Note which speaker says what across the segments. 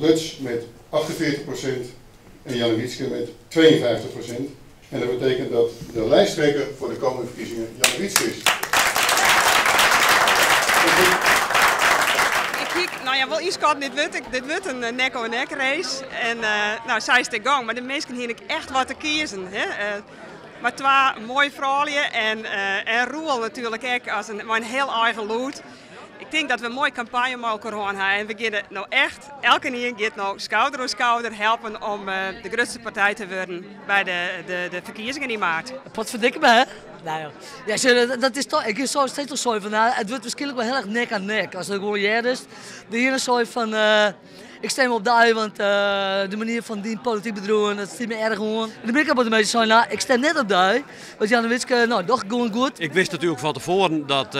Speaker 1: Lutz met 48% en Jannewietske met 52%. En dat betekent dat de lijsttrekker voor de komende verkiezingen Jannewietske is.
Speaker 2: Ik hie, no ja, wol ynskatten, dit wurdt in nek oan nek race. En no, sa is it ek gong, mar de minsken hiene ek echt wat te kiezen. Hè? Mar twa moaie froulju en Roel natuerlik ek mei in hiel eigen lûd. Ik tink dat we in moaie kampanje mei elkoar hân ha en we geane no echt, elkenien giet no skouder oan skouder helpen om de grutste partij te wurden by de ferkiezingen yn maart.
Speaker 3: Potferdikke me, hè? Nou ja, ja, sjoch, dat is toch, ik soe steeds al sei fan, nou, it wurdt wierskynlik wol hiel erch nek aan nek. As it gewoan heard is, de iene sei fan, Ik stim op dy, want de manier fan dyn polityk bedriuwen, dat stiet my erch oan. En de binne ek wat minsken seinen, nou, ik stim net op dy, want Jannewietske, no, docht gewoan goed.
Speaker 4: Ik wist natuerlik fan tefoaren dat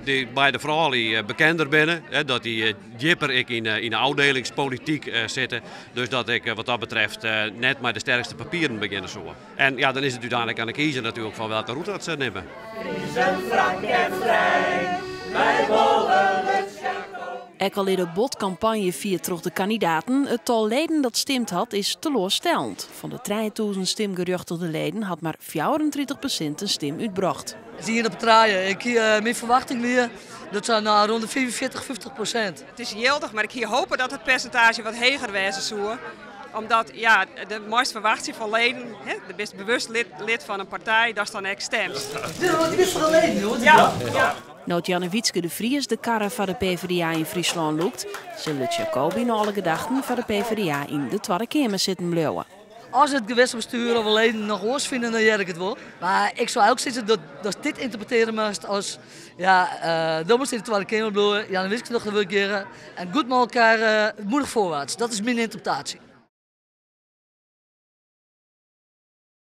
Speaker 4: dy beide froulju bekender binne, dat dy djipper ek yn de ôfdielingspolityk sitte. Dus dat ik wat dat betreft net mei de sterkste papieren begjinne soe. En ja, dan is it úteinlik oan de kiezer natuerlik fan welke rûte dat se nimme.
Speaker 5: Friezen frank en frij, wy wolle Lutz Jacobi.
Speaker 6: Ek al is der bot kampanje fierd troch de kandidaten, it tal leden dat stimd hat is teloarstellend. Fan de 3000 stimgerjochtigde leden hat mar 34% in stim útbrocht.
Speaker 3: It is ien op de trije. Ik hie, myn ferwachting wie dat se no rûn de 45, 50%.
Speaker 2: It is jildich, mar ik hie hope dat it persintaazje wat heger wêze soe. Omdat, ja, do meist ferwachtsje fan leden, hè, do bist bewust lid fan in partij, datst dan ek stimst.
Speaker 3: Dy bist fan de leden, joh.
Speaker 2: Ja, ja.
Speaker 6: No't Jannewietske de Vries de karre foar de PvdA yn Fryslân lûkt, sil Lutz Jacobi nei alle gedachten foar de PvdA yn de Twadde Keamer sitten bliuwe.
Speaker 3: As it gewestbestuur of de leden noch oars fine, dan hear ik it wol. Mar ik soe eigentlik sizze datst dit ynterpretearje moatst as, ja, do moatst yn de Twadde Keamer bliuwe, Jannewietske docht it wurk hjir en goed mei elkoar moedich voorwaarts. Dat is myn ynterpretaasje.